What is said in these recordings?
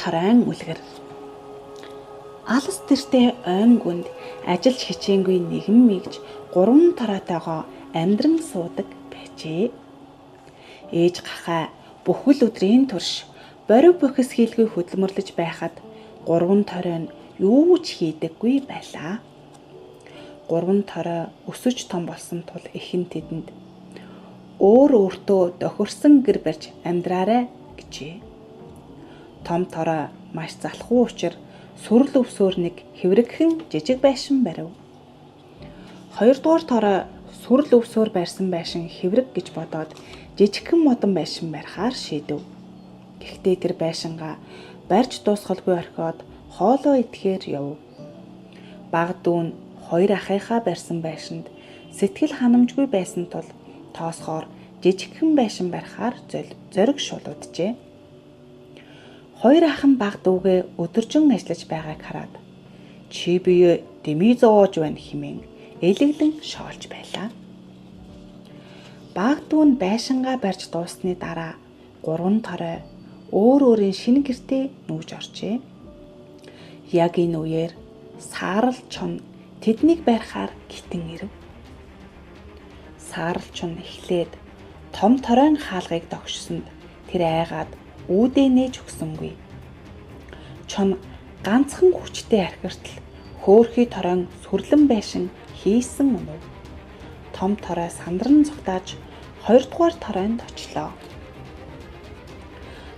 Торойн үлгэр. Алас тэртээ ойн гүнд ажиллаж хичээнгүй нэгэн мэгж 3 торойтойгоо амьдран суудаг байжээ. Ээж гахай бүхэл өдрийн турш борив бохис хийлгүй хөдөлмөрлөж байхад 3 торой нь юу ч хийдэггүй байлаа. 3 торой өсөж том болсон тул эхэн тэдэнд өөр өөртөө тохирсон гэр барьж амьдраарай гэжээ. Том торой маш залхуу учир сүрэл өвсөөр нэг хэврэгхэн жижиг байшин барив. Хоёрдугаар торой сүрэл өвсөөр барьсан байшин хэврэг гэж бодоод жижигхэн модон байшин барихаар шийдэв. Гэхдээ тэр байшингаа барьж дуусгалгүй орхиод хоолоо идэхээр яв. Бага дүү нь хоёр ахыхаа барьсан байшинд сэтгэл ханамжгүй байсан тул тоосхоор жижигхэн байшин барихаар зориг шулууджээ. Хоёр ах нь бага дүүгээ өдөржин ажиллаж байгааг хараад чи бие дэмий зовоож байна хэмээн элэглэн шоолж байлаа. Бага дүү нь байшингаа барьж дууссаны дараа 3 торой өөр өөрийн шинэ гэртээ нүүж оржээ. Яг энэ үеэр саарал чон тэднийг барихаар гитэн ирэв. Саарал чон эхлээд том торойн хаалгыг догшсонд тэр айгаад үүдээ нээж өгсөнгүй. Чон ганцхан хүчтэй архиртал хөөхий торойн сүрлэн байшин хийсэн үнэв. Том торой сандран зугтааж хоёрдугаар торойнд очлоо.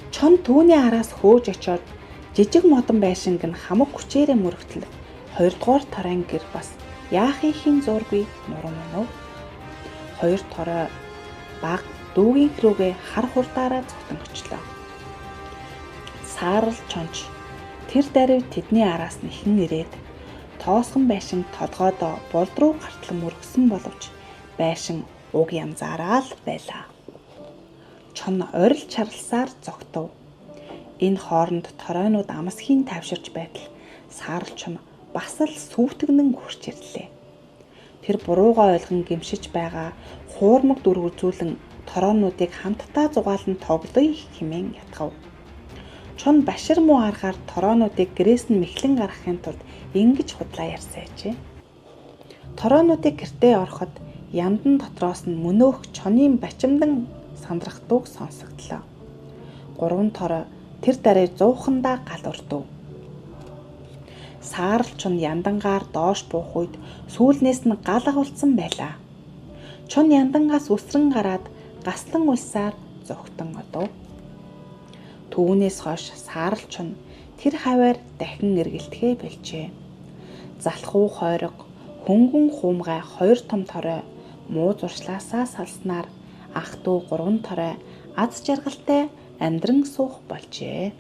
Чон түүний араас хөөж очиод жижиг модон байшинг нь хамаг хүчээрээ мөрөгтөл хоёрдугаар торойн гэр бас яахын зуургүй нуран унав. Хоёр торой баг дүүгийн рүүгээ хар хурдаараа зугтан очлоо. Саарал чонч тэр даруй тэдний араас нэхэн ирээд тоосгон байшин толгойдоо булд руу гартлан мөргсөн боловч байшин уг янзаараа л байлаа. Чон орил чарласаар зогтов. Энэ хооронд торойнууд амсхийн тавширч байтал саарал чон бас л сүйтгэнэн хурч ирлээ. Тэр буруугаа ойлгон гэмшиж байгаа хуурмаг дөрвөлзүүлэн тороонуудыг хамтдаа зугаалan тоглоё хэмээн ятгав. Чон башир муу аргаар тороонуудыг гэрээс нь мэхлэн гаргахын тулд ингэж худлаа ярьсан ажээ. Тороонуудыг гэртээ ороход ямдан дотроос нь мөнөөх чонын бачимдан сандрах дууг сонсогдлоо. 3 торой тэр даруй зуухандаа гал урдав. Саарал чон яндангаар доош буух үед сүүлнээс нь гал агуулсан байлаа. Чон яндангаас үсрэн гараад гаслан улсаар зугтан одов. Түүнээс хойш саарал чон тэр хаваар дахин эргэлдэхээ болжээ. Залхуу хойрог, хөнгөн хуумгай 2 том торой муу зуршлаасаа салснаар ах дүү 3 торой аз жаргалтай амьдран суух болжээ.